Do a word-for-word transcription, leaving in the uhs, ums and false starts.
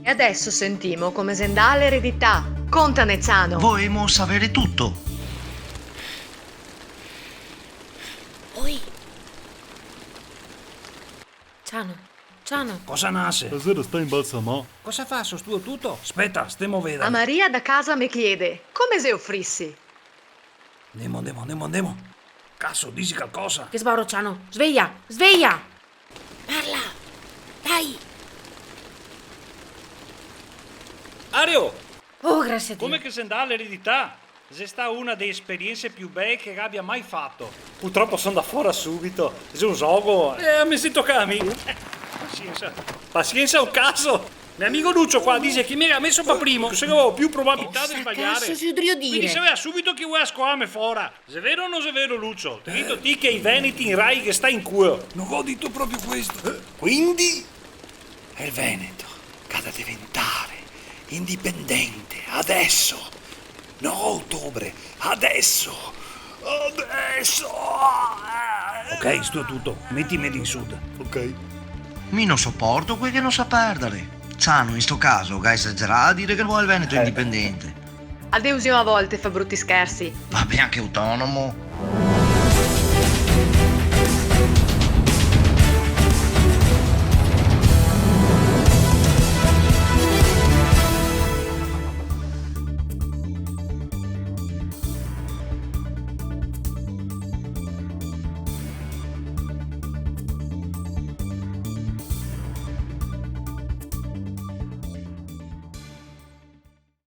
E adeso sentimo come xe ndà l'eredità. Contane, Ciano. Voemo savere tuto. Oi. Ciano, Ciano. Cosa nase? Stasera sta inbalsamà. Cosa faso, stuo tuto? Speta, stemo vedare. A Maria da casa me chiede, come xe ofrisi? Ndemo, ndemo, ndemo, ndemo. Caso, dixi calcosa. Che sbaro, Ciano? Sveia, sveia! Parla! Dai! Ario! Oh, grasie a Dio. Come che xe ndà l'eredità? Xe stà una de le esperiense più bele che gabia mai fato. Purtropo so ndà fora subito. Xe un zogo. Eh, me xe tocà a mi. Eh, pasiensa. Pasiensa un caso. Me amigo Lucio qua dixe che me ga meso pa primo, che se gavevo più probabilità de sbaliare. Cosa caso se drio dire? Quindi saveva subito che voleva scoarme fora. Xe vero o no xe vero, Lucio? Te ga dito ti che i veneti in Rai ghe sta in culo? No go dito proprio questo. Quindi? El Veneto ga da deventare indipendente, adeso! No a otobre, adeso! Adeso! Ok, sto tuto, metime in sud. Ok. Mi no soporto quei che no sa perdare. Ciano, in sto caso, ga esagerà a dire che vol el Veneto indipendente. Adeu, zio, a volte fa bruti schersi. Va ben anche autonomo.